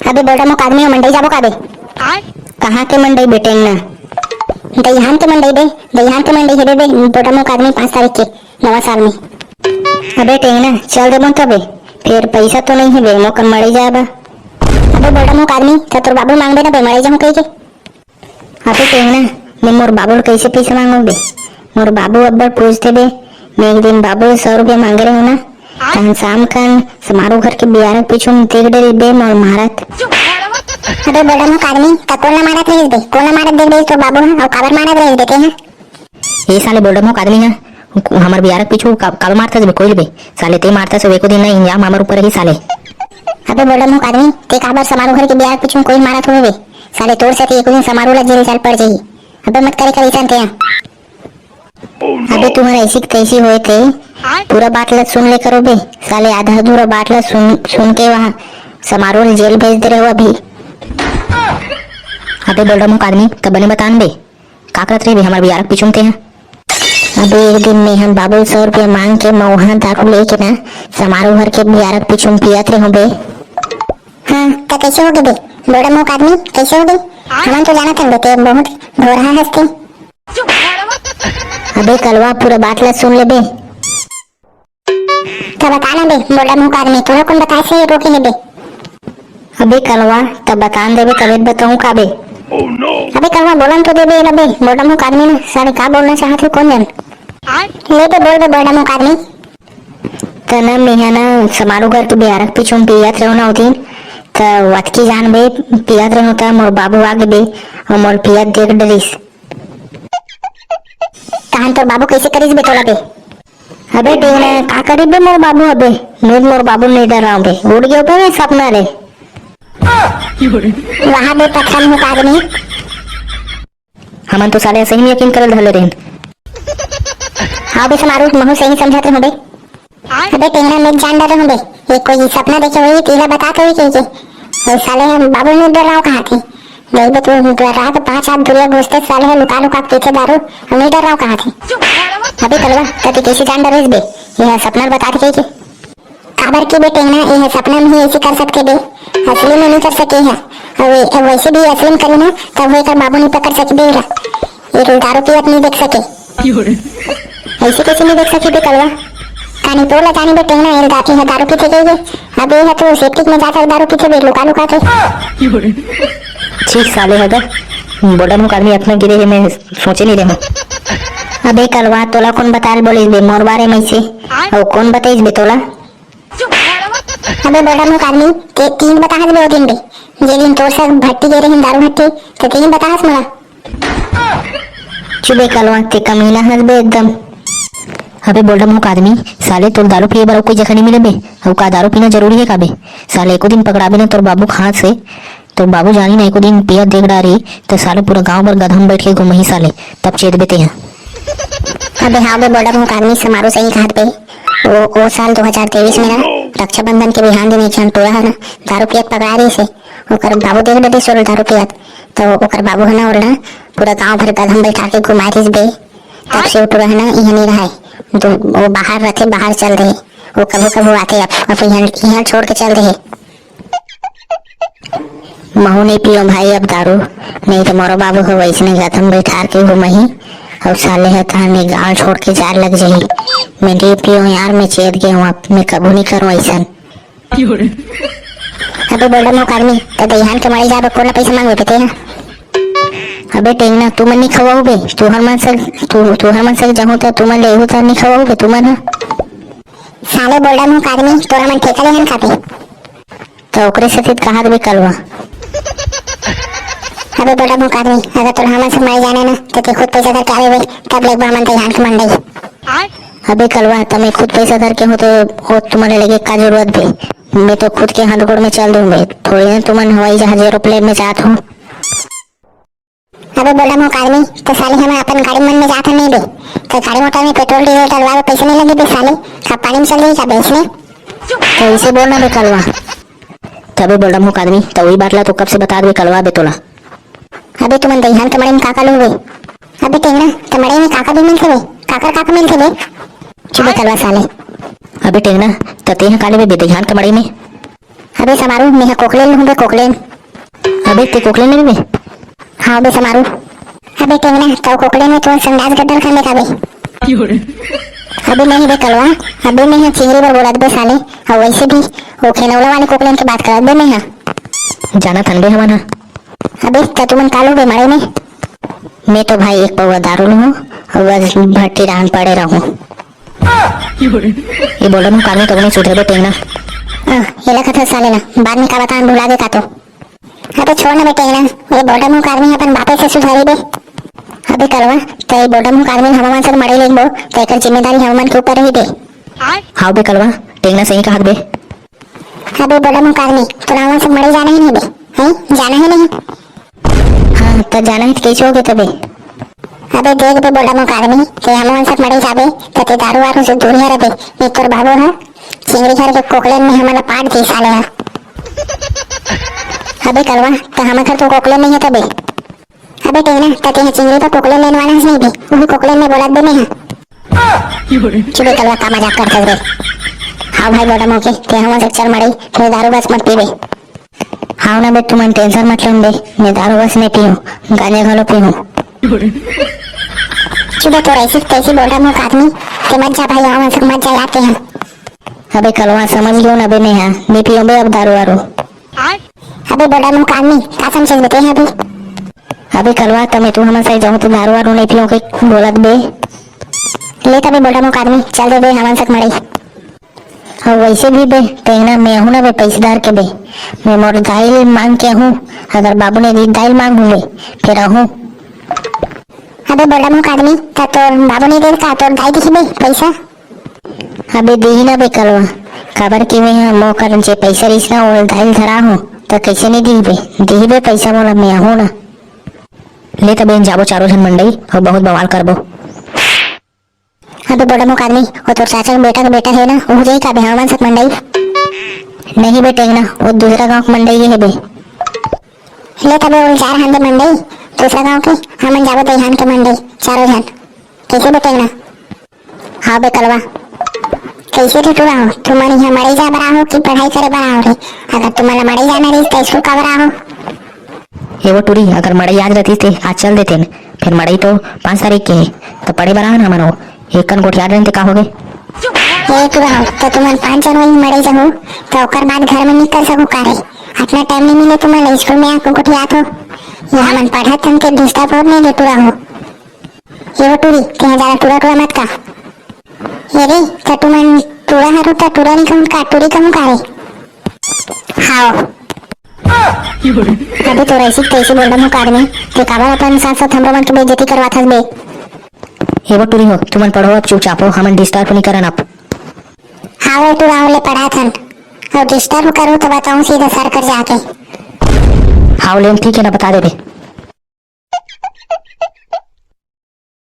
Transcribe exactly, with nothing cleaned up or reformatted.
अबे बोड़ा मुख आदमी, मंडई जाबो का बे? कहाँ के मंडई बे टेंगना? दईहान के मंडई बे, दईहान के मंडई हे बे, बे बोड़ा मुख आदमी, पाँच तारीख के नवा साल में। अबे टेंगना, चल देबो तबे, फेर पैसा तो नहीं हे बे, मोकन मड़ई जाए बा। अबे बोड़ा मुख आदमी, त तोर बाबू मांगबे ना बे, मड़ई जाहूं कहिके। अबे टेंगना, मैं मोर बाबू ल कैसे पैसा मांगू बे? मोर बाबू अब्बड़ पूछते बे। मैं एक दिन बाबू ल सौ रुपया मांगे रहूं ना, तहन शाम कन समारू घर के बियारा के पीछू में देख डरे बे मोर मारत। अबे बोड़ा मुख आदमी, त कोन ला मारत रहिस बे? कोन ला मारत देख डरे तोर बाबू ह? अउ काबर मारत रहिस बे तेहा? ए साले बोड़ा मुख आदमी ह, हमर बियारा के पीछू का-, काबर मारथस बे कोई ल बे? साले ते मारथस, एको दिन ना इंजाम हमर ऊपर रही साले। अबे बोड़ा मुख आदमी, ते काबर समारू घर के बियारा के पीछू कोई मारत होबे बे? साले तोर सेती एको दिन समारू ला जेल जाए ल पड़ जाही। अबे मत करे कर अइसन तेहा। अबे तुंहर ऐसी के तैसी होए थे, पूरा बात ला सुन ले करो बे। साले आधा अधूरा बात ला सुन, सुन के वहाँ समारू ला जेल भेज दे रहे हो अभी। अबे बोड़ा मुख आदमी, त बने बता न बे, का करत रहे बे हमर बियारा के पीछू में तेहा? अबे एक दिन में हम बाबू सौ रुपया मांग के मउहा दारू लेके ना समारू घर के बियारा के पीछू में पियत रहे हो बे। हाँ, त कैसे होगे बे? बोड़ा मुख आदमी, कैसे होगे? हमन तो जानत हन बे, ते बहुत घोरहा हस ते। अबे कलवा, पूरा बात ला सुन ले बे। त बता ना बे, बोड़ा मुख आदमी, तोला कोन बताइस हे रोके हे बे? अबे कलवा, त बता न देबे, तबे त बताहूं का बे? अबे कलवा, बोलन तो देबे एला बे, बोड़ा मुख आदमी ना, साले का बोलना चाहत हे, कोन जाने? ले बे, बोल बे, बोड़ा मुख आदमी। त ना, मेहा ना, समारू घर के बियारा के पीछू में पियत रहो ना ओ दिन, त वतकी जान बे, पियत रहो त मोर बाबू आगे बे, अउ मोर पियत देख डरिस। तहन तोर बाबू कैसे करिस बे तोला बे? अबे टेंगना, का करी बे मोर बाबू अबे? मैं मोर बाबू नहीं डराऊं बे। उड़ गयो बे मैं सपना ले। वाह बे पत्थर मुख आदमी। हमन तो साले सही में यकीन करल धले रहेन। हाँ बे समारू, महू सही समझत रहे बे। अबे टेंगना, मैं जान डरे हूँ बे। ये कोई सपना देखे हुए, तेला बता तो ही कही के। ये साले हम बाबू नहीं डराओ कहा थे। देख बे तू, रात पाँच हाथ दुरिया घुसते साले है लुका लुका पीछे दारू, हम नहीं डराओ कहा थे। अबे कलवा, त ते कैसे जान डरे बे? ये सपना बता थे कही के। काबर के बे टेंगना, ये सपना में ही ऐसे कर सकते बे, असली में नहीं कर सके है। और वे-, वैसे भी असली में करी ना, तब वो एकर बाबू नहीं पकड़ सके बे एला। ये दारू पियत नहीं देख सके। ऐसे कैसे नहीं देख सके बे कलवा? कानी तोला जानी बे टेंगना, ये दा-, ये दारू पीते गई है। अब ये है तो सेप्टिक में जाकर दारू पीते बे लुका लुका के। ठीक साले है गा, बोड़ा मुख आदमी इतना गिरे है, मैं सोचे नहीं रहे। अबे कलवा, तोला कौन बताल बोलिस बे मोर बारे में से? और कौन बताइस बे तोला? अबे बोड़ा मुख आदमी, ते तीन बताहस बे ओ दिन बे। जे दिन तोर संग भट्टी गे रहिन दारू भट्टी, ते तीन बताहस मोला। चुबे कलवा, ते कमीना हस बे एकदम। अबे बोड़ा मुख आदमी, साले तोर दारू पिए बर कोई जगह नहीं मिले बे। अउ का दारू पीना जरूरी है का बे? साले एको दिन पकड़ाबे ना तोर बाबू के हाथ से, तोर बाबू जानी ना एको दिन पिया देख डारी, त साले पूरा गांव भर गधा में बैठ के घूमही साले, तब चेत बे तेहा। अबे हाँ बे बोड़ा मुख आदमी, समारू सही कहत बे। ओ, ओ साल दो हज़ार तेईस में ना, रक्षाबंधन के बिहान दिन एक झन टोला है ना, दारू पियत पकड़ा रही से। ओकर बाबू देख डरिस ओला दारू पियत, तो ओकर बाबू है ना, ओला पूरा गांव भर गधा में बैठा के घुमा रहिस बे। तब से ओ टोला है ना, इहाँ नहीं रहे। दो, वो बाहर रहते, बाहर चल रहे। वो कभू कभू आते, अब, अब इहाँ, इहाँ छोड़ के चल रहे। महू नहीं पियो भाई अब दारू, नहीं तो मोरो बाबू हो वैसने गधा में बैठार के घुमही, और साले है तहाने गांव छोड़ के जाए लग जाही। मैं नहीं पियो यार, मैं चेत गए हूँ, अब मैं कभू नहीं करूँ ऐसन। अबे बोड़ा मुख आदमी, त दईहान के मड़ई जाबे कोन ला पैसा मांगबे ते हा? अबे टेंगना, तुमन नहीं खवाओ बे, तुहर मन से, तू, तुहर मन से जाहूं त तुमन ले एहू त नहीं खवाओ बे, तुमन हा। साले बोड़ा मुख आदमी, तोरा मन ठेका लेहन खाते। त ओकरे सेती त कहात बे कलवा। अबे बोड़ा मुख आदमी, अगर तोला हमन से मरे जाने ना, त ते खुद पैसा धर के आबे बे, तब लेगबो हमन दईहान के मंडई। अबे कलवा, त मैं खुद पैसा धर के हूँ, त ओ तुमन लेगे का जरूरत बे? मैं तो खुद के हाथ गोड़ में चल दूँ बे, थोड़ी ना तुमन हवाई जहाज एरोप्लेन में जात हो। अबे बोड़ा मुख आदमी, त साले हमन अपन गाड़ी मन में जात हन नहीं बे, त गाड़ी मोटर में पेट्रोल डीजल डलवावे पैसा नहीं लगे बे साले, का पानी में चल जाही का बे इसने? त इसे बोलना बे कलवा। तबे बोड़ा मुख आदमी, त वही बात ला तो कब से बता दे कलवा बे तोला। अबे तुमन दईहान के मड़ई में का का लूबे? अबे टेंगना, त मड़ई में का का भी मिलथे बे? काकर का का मिलथे बे? चुप बे कलवा साले। अबे टेंगना, त तेहा का लेबे बे दईहान के मड़ई में? अबे समारू, मेंहा कोकलेन लूहूं बे, कोकलेन। अबे ते कोकलेन लेबे? हां बे समारू। अबे टेंगना, तौ कोकलेन में तुमन संडास गड्डल खाने का बे? अबे नहीं बे कलवा, अबे मेंहा चिंगरी बर बोलत बे साले। अउ वैसे भी वो खेलौना वाले कोकलेन के बात करत बे मेंहा। जानत हन बे हमन हा। अबे त तुमन का लूहू बे मड़ई में? मैं तो भाई एक पौवा दारू लूहूं, बस भट्टी डाहन पड़े रहूं। ये बोलत हूं, कान में तो नहीं सुधरे बे टेंगना। अ, एला कथा साले ला, बाद में का बतान भुला गे का तो। अबे छोड़ ना बे टेंगना, ये बोडा मुंह आदमी अपन बापे से सुधारी बे। अबे कलवा, त ये बोडा मुंह आदमी हमन संग मड़ई लेगबो, त एकर जिम्मेदारी हमन के ऊपर रही बे। हाव बे कलवा, टेंगना सही कहत बे। अबे बोडा मुंह आदमी, तोला हमन संग मड़ई जाना ही नहीं बे, हैं? जाना ही नहीं। हां, त जाना ही त कैसे होगे तबे? अबे देख बे बोडा मुंह आदमी, ते हमन संग मड़ई जाबे, त ते दारू वारू से दूरिया रह बे, नहीं तोर बाबू ह चिंगरी घर के कोकलेन में हमन ला पाट दी साले ह। अबे कलवा, त हमर घर तो कोकलेन नहीं है तबे। अबे टेंगना, त तेहा चिंगरी पर कोकलेन लेन वाला हस नहीं बे, उही कोकलेन में बोलत बे मेंहा। चुप बे कलवा, का मजाक करथस बे? हाव भाई बोडा मुंह के, ते हमन संग चल मड़ई, फिर दारू बस मत पीबे। हाव ना बे, तुमन tension मत लो बे, मैं दारू बस नहीं पीहूं, गांजा घलो पीहूं। चुप बे, तोर ऐसी तैसी बोडा मुंह आदमी, ते मत जा भाई, हमन संग मत जा यार तेहा। अबे कलवा समझ गयो ना बे, मेंहा नहीं पीहूं बे अब दारू वारू। अबे बोडा मुंह आदमी, का समझे बे तेहा अभी? अबे कलवा, त मैं तू हमन संग जाहूं त दारू वारू नहीं पीहूं के बोलत बे। ले तबे बोडा मुंह आदमी, चल दे बे हमन संग मड़ई। अउ वैसे भी बे, टेंगना मैं आहूं ना बे पैसेदार के बे। मैं मोर दाई ल मांग के आहूं, अगर बाबू नहीं दी दाई ल मांगहूं बे, फिर आहूं। अबे बोडा मुंह आदमी, त तोर बाबू नहीं दे का तोर दाई दिही बे पैसा? अबे दिही ना बे कलवा, काबर कि मेंहा मोर करा जे पैसा रहिस ना, ओला दाई ल धराहूं, त कैसे नहीं दिही बे? दिही बे पैसा मोला, मैं आहूं ना। ले तबे जाबो चारों झन मंडई अउ बहुत बवाल करबो। अबे बोडा मुंह आदमी, वो तोर चाचा के बेटा के बेटा हे ना, वो जाही का बे हमन संग मंडई? नहीं बे टेंगना, वो दूसरा गांव के मंडई हे बे। ले तबे वो जा रहन दे मंडई, दूसरा गांव के, हमन जाबो दईहान के मंडई, चारों झन। कैसे बे टेंगना? हाव बे कलवा। कैसे रे टूरा हो, तुमन इहां मड़ई जाय बर आहो कि पढ़ाई करे बर आहो रे? अगर तुमन ला मड़ई जाना रहिस त स्कूल काबर आहो? ए वो टूरी, अगर मड़ई आज रहतिस ते आज चल देतेन, फिर मड़ई तो पाँच तारीख के हे, त पढ़े बर आन हमन हो। एक कन गोठियात रहेन ते का होगे? ए टूरा हो, त तुमन पाँच जनवरी मड़ई जाहू, त ओकर बाद घर में निकल सकू का रे? अतना टाइम नहीं मिले तुमन ला स्कूल में आके गोठियात हो। ये हमन पढ़त हन के disturb होत नहीं रे टूरा हो। ए वो टूरी, तेहा जादा टूरा टूरा मत का। ए रे, त तुमन टूरा हरू त टूरा नहीं कहूं का, टूरी कहूं का रे? हाव। अबे तोर ऐसी तैसी बोडा मुंह आदमी, ते काबर अपन साथ साथ हमरो मन के बेइज्जती करवात हस बे? ए वो टूरी हो, तुमन पढ़ो अब चुपचाप हो, हमन disturb नहीं करन अब। हाव ए टूरा हो, ले पढ़त हन। अउ disturb करू त बताहूं सीधा सर कर जाके। हाव ले, ठीक हे ना, बता देबे।